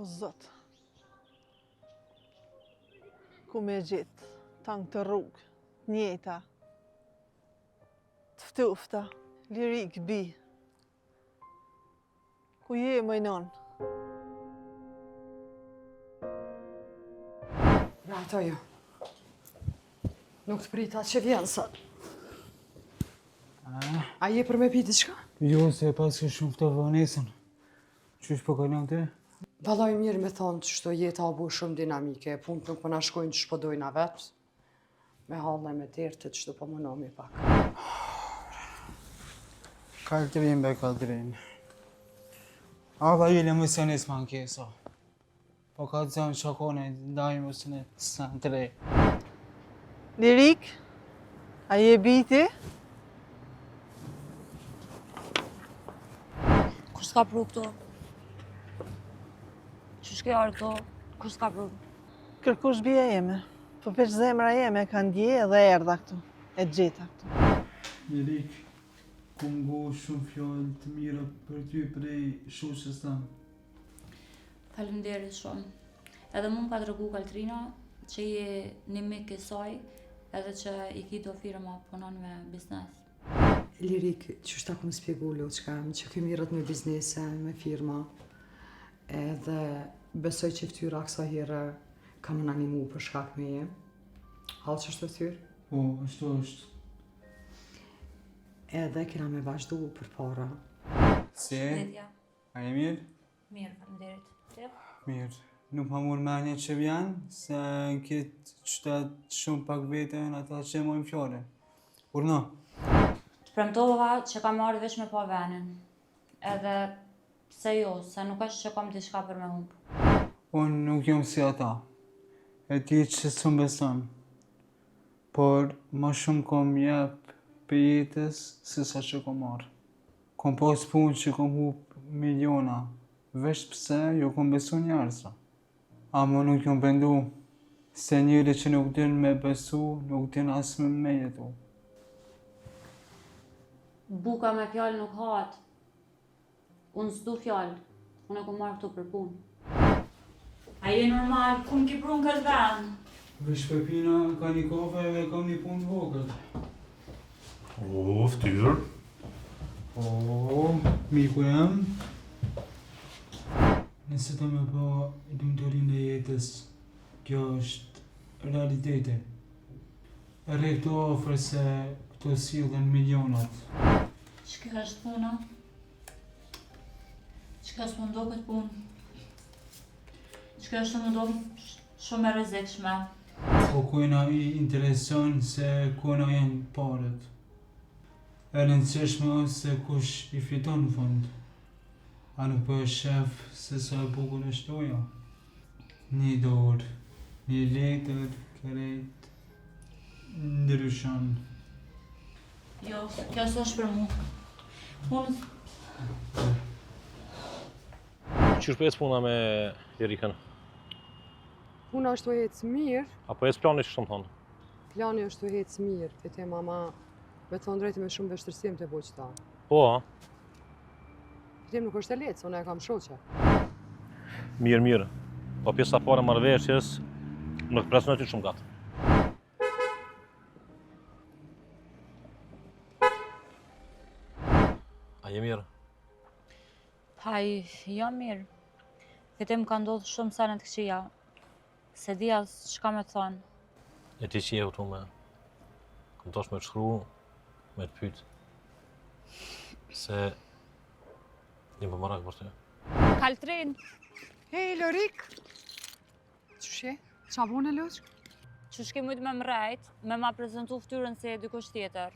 O zot. Ku me gjetë, tanë këto rrugë, të njëjta, të ftofta, Lirik bi. Ku je, moj nonë? Ja, ato jo. Nuk të prita që vjen sot. A je për me pi diçka? Jo, se e paske shumë ftohtë vonesën. Qysh po kalon ti? Vallaj mirë me thonë qështu jeta u bo shumë dinamike, punët nuk po na shkojnë qysh po dojna vetë. Me halle me derte qështu po munohmi pak. Kaltrin be kaltrin. Ava jele më se nis ma ankesa. Po ka të zanë shakone, ndajmë ose në së Lirik, a je bi ti? Kush s'ka pru këtu? Qysh ke ardhë këtu? Kush s'ka pru? Kërkush bija jeme, po veç zemra jeme ka ndje edhe erdha këtu, e gjeta këtu. Lirik, kom ngu shumë fjalë të mira për ty prej shoqes tënde. Faleminderit shumë. Edhe mu më ka tregu Kaltrina që je një mik i saj edhe që i ki do firma punon me biznes. Lirik, qysh ta kom spjegu loçka, që ky mirret me biznese, me firma, edhe besoj që ftyra kësaj here ka me na nimu për shkak meje. A qështu ftyrë? Po, ashtu është. Edhe kena me vazhdu përpara. Si? A je mirë? Mirë, faleminderit. Ti? Mirë. Nuk ma mur menja që vjen, se në këtë qytet shumë pak vete janë ata që e mojnë fjalën. Urdhno. Të premtova që kam ardhë veç me pa venin. Edhe pse jo, se nuk është që kam diçka për me humb. Unë nuk jam si ata. E di që s'më beson. Por ma shumë kom jep prej jetës se sa që kom marrë. Kom pas punë që kom hup miliona, veç pse ju kom besu njerëzve. Ama nuk jom pendu, se njeri që nuk din me besu, nuk din as me jetu. Buka me fjalë nuk hahet. Unë s'du fjalë. Unë e kom ardhë këtu për punë. A je normal, ku më ki pru në këtë vend? Veç po pina ka një kafe dhe kam një punë të vogël. O, ftyrë. O, miku jem. Nëse do me pa lumturinë e jetës, kjo është realiteti. Rri këtu afër se këtu sillen milionat. Ç'kjo është puna? Ç'kjo s'më doket punë? Ç'kjo është m'u dok shumë e rrezikshme? Po kujna i intereson se kujna janë paret. E rëndësishme është se kush i fiton në fund. A nuk po e shef se sa e bukur është loja? Një dorë, një letër, krejt ndryshon. Jo, kjo s'është për mu. Unë... Qysh po ecë puna me Lirikën? Puna është tu ecë mirë. A po ecë plani që shumë thonë? Plani është tu ecë mirë, të te mama, me thonë drejtë me shumë vështirësi jam tu bo qëta. Po, a? Fitim nuk është e lehtë, se unë e kam shoqe. Mirë, mirë. Po pjesa e parë e marrëveshjes nuk pres në ty shumë gatë. A je mirë? Pa, jo mirë. Fitim ka ndodhë shumë sene të këqija. S'e di as çka me të thonë. E ti që je këtu me... Kom dasht me të shkru, me të pytë. Se... Jam po marak për ty. Kaltrin! Hej, Lorik! Qysh je? Qa bone, Loqk? Qysh ke mujtë me më rrejt, me ma prezentu ftyrën se je dikush tjetër.